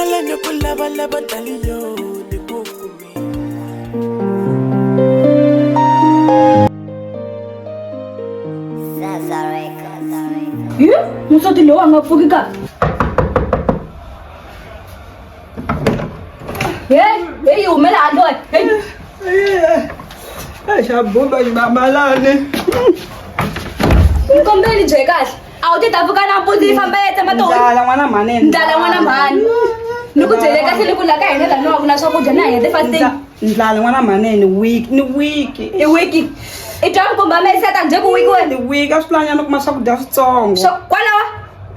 Khale ni ku lavalava daliyo ni ku kumi. Yi, musoti lowu a nga pfuki ka. Hey, hey, yi humela handle. Hey. Xa bumba xibamalani. Ni kombeli bye kahle. A wu ti ta pfuka nampundzu yi famba yi tsema tihuku. Ndlala n'wana mhani. Ndlala n'wana mhani. Ni ku byele kahle ni ku la ka hina laniwa ku na swakudya na hina ti-fasting. Ndlala n'wana mhani ni week ni week. I wiki. I twa nkumba meseta njhe ku wiki wena. Ni week a swi vulanyana kuma swakudya switsongo. Swo kwalawa.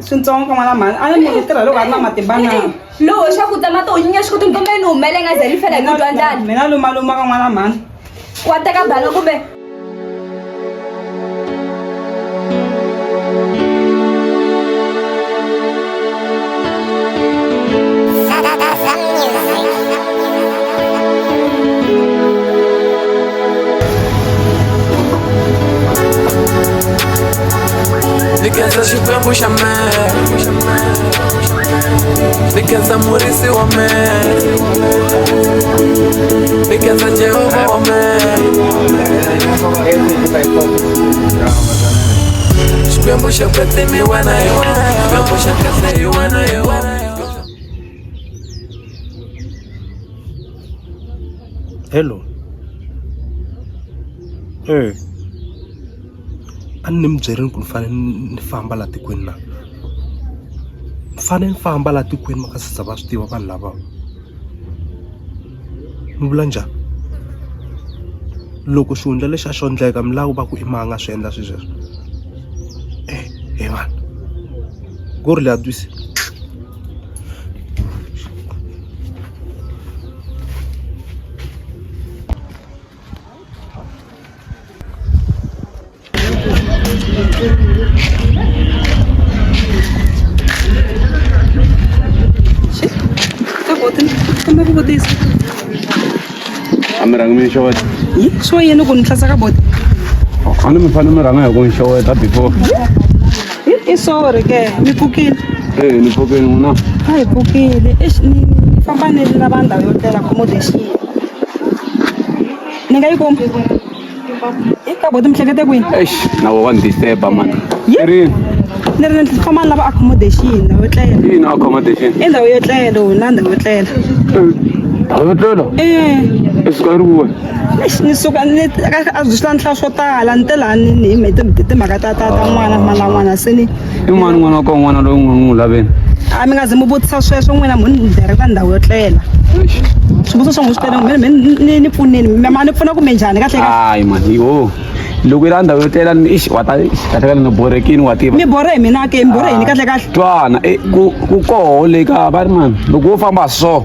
Switsongo ka n'wana mhani. A ni munhu tirha loko a ri na matimba na. Lowo swa ku tsema tihunyi nge swi koti ni kombela ni humele nga ze ni fela hi ku twa ndlala. Mina lumaluma ka n'wana mhani. Wa teka banga kumbe Ni khensa Xikwembu xa mehe Ni khensa murisi wa mehe Ni khensa Jehovha wa mehe Xikwembu xa kwetsimi wena hi wena Xikwembu xa kahle hi wena hi wena Hello. Eh. A ni mi byerini ku ni fanele ni famba la tikweni na ni fanele ni famba la tikweni va nga se za va swi tiva vanhu lava ni vula njhani loko xihundla lexi a xo endleka mi lava va ku i mani a nga swi endla swilo sweswo e he vanhu ku ri leyi a twisi. Kumbe ku vutisa a mi rhangi mi xeweta yi swo yini ku ni hlasaka boti a ni mi fanele mi rhanga hi ku ni xeweta before i sorry ke mi pfukile e ni pfukile n'wina a hi pfukile eish ni ni famba ni lava ndhawu yo tlela accommodation ni nga yi kuma i ka boti mi hlekete kwini eish na wo wa ni disturba mani Yi? i rini ni ri ni famba ni lava accommodation ndhawu yo tlela yini accommodation i ndhawu yo tlela na ndhawu yo tlela ndhawu yo tlela e i suka i ri kuwe Eish, ni suka ni a byi swi la swo tala ni te laha ni ni hi timhaka ta ta ta n'wana mala n'wana se ni i mani n'wana wa ka n'wana loyi n'wi n'wi laveni a mi nga ze mi vutisa sweswo n'wina mo ni direct ndhawu yo tlela swivutiso swa n'wi swi tele mi ni ni pfuneni ma ni pfuna kumbe njhani kahle kahle hayi mani yo loko i la ndhawu yo tlela ni ixi wa ta kahle kahle ni borekini wa tiva mi borhe hi mina ke mi borhe yini kahle kahle twana ku ku koho le ka va ri mani loko wo famba so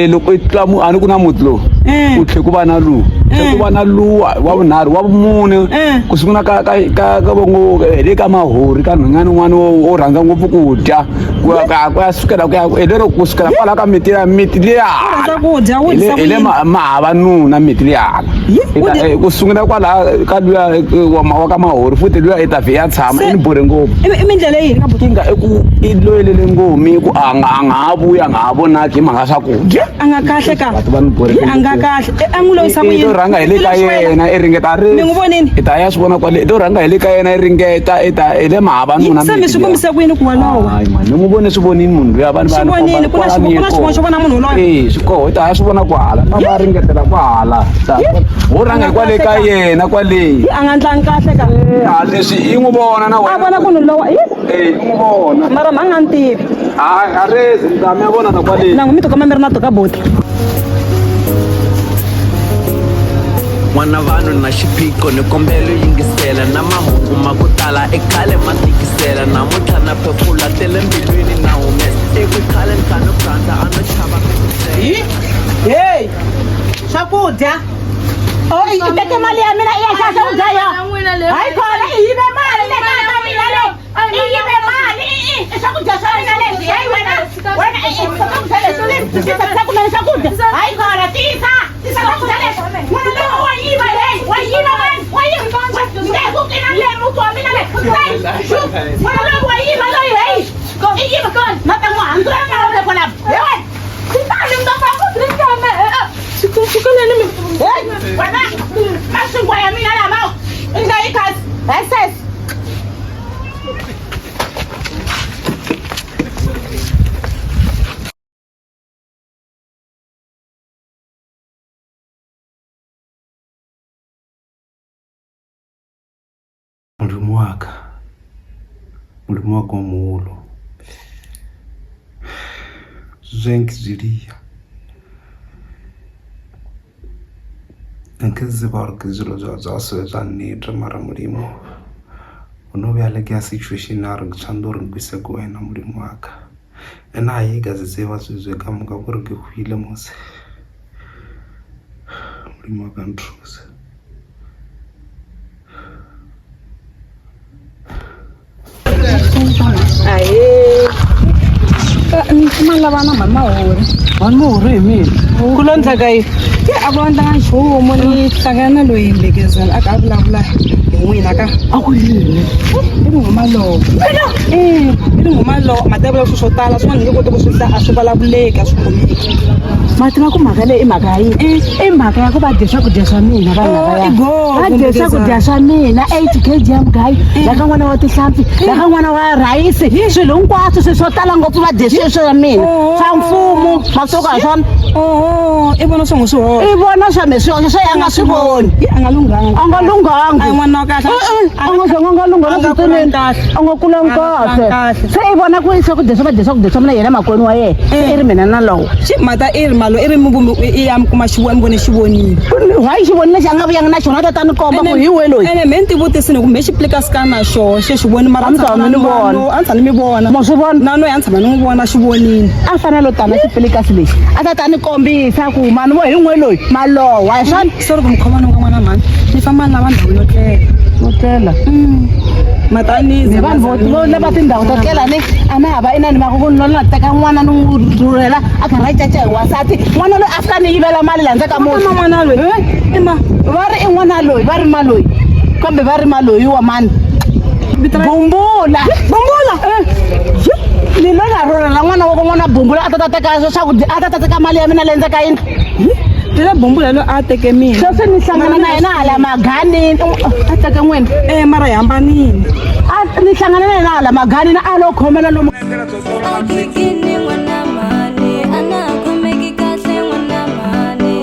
loko i tlula a ni ku na muti lowu Eh. ku tlhe ku va na luwa tlhe ku va na luwa wa vunharhu wa vumune Eh. ku sungula ka ka ka ka vongo hi le ka mahori ka nhwanyana un'wana wo rhandza ngopfu ku dya ku ya ku ya sukela ku ya hi lero ku sukela kwala ka miti ya miti liya rhandza ku dya, wu Hi le- dyisa ku hi le yini? mahavanuna miti liya hala Yi, I ta- wu dya- ku sungula kwala ka luya wa ka mahori futhi luya i ta vhe ya tshama Se- i ni borhe ngopfu i mindlela yini ka buti kinga i ku i loyelele ngomi ku a nga a nga ha vuyi a nga ha vonaki hi mhaka swakudya a nga kahle ka Batho va ni borhe Yi, a nga kahle a n'wi lovisa ku i to yini rhanga hi le ka yena i ringeta ri Mi n'wi vonini? i ta ya swi vona kwale i to rhanga hi le ka yena i ringeta i ta hi le mahavanuna se mi swi kombise ku yini ku walowa hayi mani ni n'wi vone swi vonini munhu luya vanhu Swi vonini, ku na ku na xivona xo vona munhu wolowo? e swi koho i ta ya swi vona kwahala va va ringetela kwahala ho rhanga hi kwale ka yena kwale Yi, a nga ndlangi kahle ka a leswi i n'wi vona na a wena vona ku ni lowa yi e i n'wi vona mara mha nga ni tivi hayi a rezi ni ta mi ya vona na kwale na n'wi mi tikoma mi ri na toka boti N'wana vanhu na xiphiqo ni kombela u yingisela na mahungu ma ku tala i khale ma tikisela namuntlha na phefula tele mbilwini na humesa i ku khale ni kha ni ku rhandza a no chava ku ku hey swakudya o i teke mali ya mina i ya xava swakudya ya hayi khona i yive mali le kaya ka mina le i yive mali i swakudya swa mina leswi hayi wena wena i swakudya leswi le tisa kumele swakudya hayi khona tisa tisa swakudya leswi munhu loyi wa yiva leyi wa yiva mani wa yiva nge ku kina le muti wa mina le munhu loyi wa yiva loyi heyi i yiva na ta n'wi handzula na maphepha lama he wena Xitani mi ta famba drink ya mehe. Swikolweni mi Hey, wena masingwa ya mina lama i nga yi kasi heses Modimo wa ka, Modimo wa ka o moholo. Zwenk zwilia nke tseba gore ke dilo tsa se tsa nnete mara Modimo o no bjale ke ya situation ya gore ke tshwanetse gore nkwise ko wena Modimo wa ka. Ene a ye ka se tseba swetswe ka moka gore ke hwile mose. Modimo wa ka nthuse. Ahee. Ni lava na mhani Mahori. Mhani Mahori hi mina. Ku lo ndleka yini? Ke a ku endlanga nchumu ni hlangana na loyi mbekezela a ka a vulavula hi n'wina ka. A ku yini? I ri nghoma lowo. Eh, i ri nghoma lowo ma ta vula swilo swo tala swin'wana ni nge koti ku swi hlaya a swi vulavuleki a swi khomeki. Ma tiva ku mhaka leyi i mhaka ya yini? I mhaka ya ku va dye swakudya swa mina vanhu lavaya. Oh, i gogo, Va dye swakudya swa mina 8 kg ya mugayo, la ka n'wana wa tihlampfi, la ka n'wana wa rhayisi, swilo hinkwaswo swilo swo tala ngopfu va dye sweswo swa mina. Swa mfumo, ma swi tiva swona. Oho, i vona swa n'wi swi hoxa. I vona swa me swi hoxa swo ya nga swi voni. Yi a nga lunghanga. A nga lunghanga. A hi n'wana wa kahle. A nga zanga nga lunghanga A nga swinene. kulangi kahle. A nga kulangi A nga kulangi kahle. kahle. Se i vona ku i swakudya swo va dya swakudya swa mina yena makwenu wa yena. I ri mina na lowo. Xi mhata i ri malo i ri mi i ya mi kuma xivoni mi vone xivonini. Why xivoni lexi a nga vuyanga na xona ta ni komba ku hi we loyi. Ene me ni tivutisini ku me xi plikasika na xoho xe xivoni mara A mi tshama mi ni vona. a ni tshama ni mi vona. Ma swi vona? Na noyi a ni tshama ni n'wi vona xivonini. A fanele u tana xipilikasi lexi a ta ta ni kombisa ku mani vo hi n'we loyi malowa hi swona. Sorry ku mi khoma ni nga n'wana mhani ni famba ni lava ndhawu yo tlela. Yo tlela. Mataniza. Ni vanhu vo vo lava tindhawu to tlela ni a na ha va inani mhaka ku ni na teka n'wana ni n'wi rhurhela a karhi a caca hi wansati n'wana loyi a fika ni yivela mali la ndzeni ka muti. N'wana loyi. I ma va ri i n'wana loyi va ri maloyi kambe va ri maloyi wa mani. Bumbula. Bumbula. Ni lo na rhurhela n'wana wa n'wana bumbula a ta ta teka swakudya a ta ta teka mali ya mina le ndzeni ka yindlu. Tela bumbula loyi a teke mina. Sweswi ni hlangana na yena hala maganini a teke n'wina. Eh mara hi hambanile. A ni hlangana na yena hala maganini a lo khomela lomu. Akikini n'wana mhani a na ha khomeki kahle n'wana mhani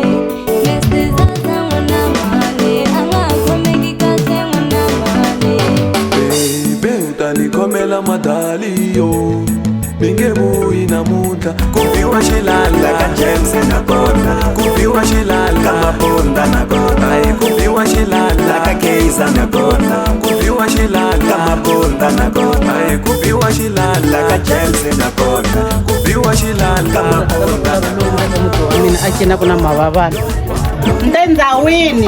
Mr Zaza n'wana mhani a nga ha khomeki kahle n'wana mhani Baby u ta ni khomela madaliyo mi nge vuyi namuntlha ku biwa xilala ka James na kona ku biwa xilala ka Mabunda na kona ayi ku biwa xilala ka Kaizer na kona ku biwa xilala ka Mabunda na kona ayi ku biwa xilala ka James na kona ku biwa xilala ka Mabunda na kona Mina a cina ku na mavavana. Ntendzawini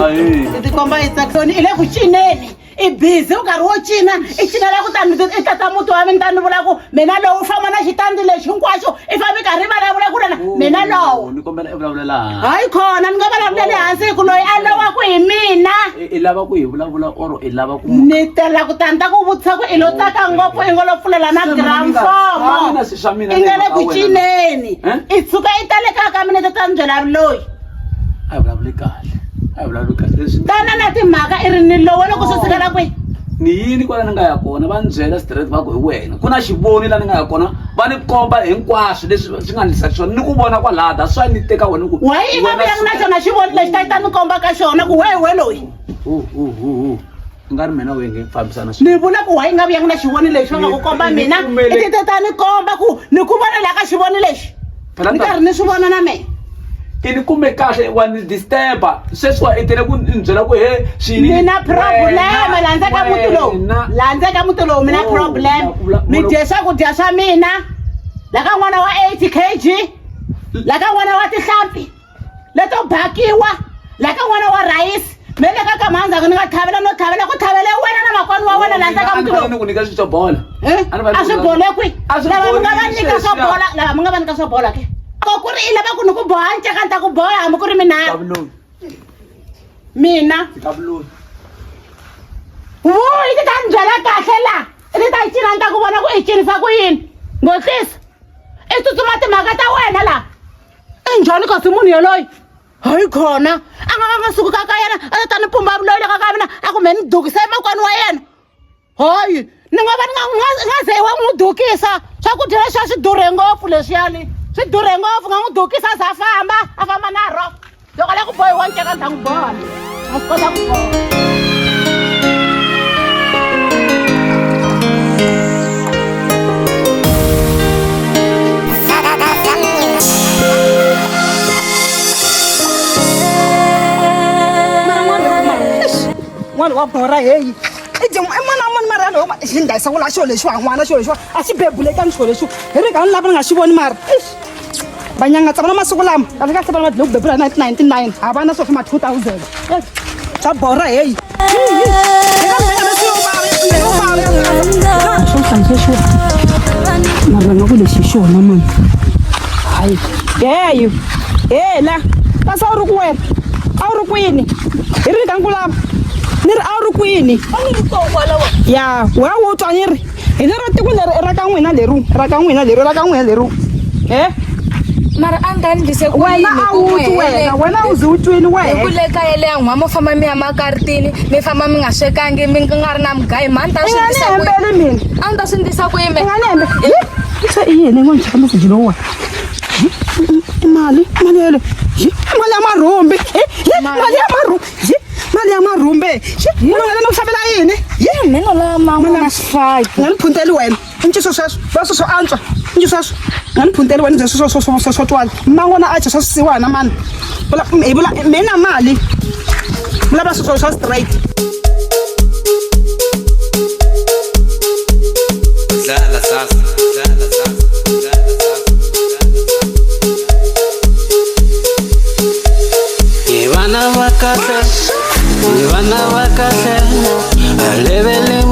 i tikomba i tsakisoni i le ku cineni i busy u karhi wo cina i cinela ku tani i tata muti wa mina tani vula ku mina lowu u famba na xitandi lexi hinkwaxo i fambi karhi vulavula ku rena mina lowo ni kombela i vulavulela hansi hayi khona ni nga vulavuleli hansi hi ku loyi a lowaku hi mina i lava ku hi vulavula or i lava ku ni tela ku tani ta ku vutisa ku i lo tsaka ngopfu i ngo lo pfulela na gramfomo i nga le ku cineni i tshuka i tale kaya ka mina ta ni byela loyi a hi vulavuli kahle a hi vulavuli kahle leswi tana na timhaka i ri ni lowo loko swi sukela kwihi ni yini kwala ni nga ya kona va ni byela straight va ku hi wena ku na xivoni la ni nga ya kona va ni komba hinkwaswo leswi swi nga ndlisa xiswona ni ku vona kwalaya that's why ni teka wena ku why i nga vuyanga na xona xivoni lexi ta yi ta ni komba ka xona ku wehe we loyi hu hu hu hu i nga ri mina we nge fambisana ni vula ku why i nga vuyanga na xivoni lexi va nga ku komba mina i ti ta ni komba ku ni ku vona laha ka xivoni lexi ni karhi ni swi vona na mina i ni kume kahle wa ni disturba sweswi wa i tele ku ni byela ku he swini ni na problem landza ka muti lowu landza ka muti lowu mi na problem mi dye swakudya swa mina la ka n'wana wa 80 kg la ka n'wana wa tihlampfi leto bakiwa la ka n'wana wa rhayisi me le ka kamhandzaka ni nga tlhavela no tlhavela ku tlhavele wena na makwani wa wena landza ka muti lowu ni ku nyika swilo swo bola a swi bole kwi lava mi nga va nyika swo bola lava mi nga va nyika swo bola ke ko ku ri i lava ku ni ku boha nceka ni ta ku boha hambi ku ri minharhu mina vuyi ti ta ni byela kahle la i ti ta cina ni ta ku vona ku i cinisa ku yini ngotlisa. tsutsuma timhaka ta wena laha i njhani kasi munhu yoloyi hayi khona a nga nga suku ka ka yena a ta ta ni pumba vuloyi le ka ka mina a ku me ni dukisa emakwani wa yena hayi ni nga va ni nga nga ze wa n'wi dukisa swakudya leswiya swi durhe ngopfu leswiyani swi durhe ngopfu nga n'wi dukisa a za a famba a famba na ro loko a lava ku bohiwa nceka ni ta n'wi boha a swi kota ku boha. N'wana wa bora heyi i dye i n'wana wa munhu mara yalowo xi ni dlayisa ku la xilo lexiwa n'wana xilo lexiwa a xi bebulekani xilo lexiwa hi ri ka ni lava ni nga xi voni mara vanyangatsa vana masiku lama kahle kahle vana va dlile ku bebula 1999 ha va na swo swa ma 2000 swa bora heyi swo hlantswa mara nga ku lexi hi xona mani hayi heyi hela kasi a wu ri ku wena a wu ri kwini hi ri ka nkulava ni ri a wu ri kwini ya wa wu twa ni ri hi lero tiko leri i ra ka n'wina leru ra ka n'wina leru ra ka n'wina leru e mara a ni ta ndlise ku wena yini a ku wu n'wi twi hele? wena wena u ze u twini Hi ku wehe le kaya leya n'hwa mo famba mi ya makaritini mi famba mi nga swekangi mi nga ri na mugayi ma ni ta i swi nga ni ndlisa ku hembeli mina a ni ta swi ndlisa ku yini i nga ni hembeli se i yini n'wi cheka meseji lowuwani i mali mali yele i mali ya marhumbi mali ya marhumbi mali ya marhumbi munhu nga na ku xavela yini mina lama na xifaki nga ni phunteli wena i nciso sweswo va swo swo antswa i nciso sweswo nga ni phunteli wena bya swo swo swo swo swo twala mango na acha swa swisiwana mani vula hi vula mina mali vulava swo swo straight Dlala sasa, dlala sasa, dlala sasa. Hi vana va kahle, hi vana va kahle, a levele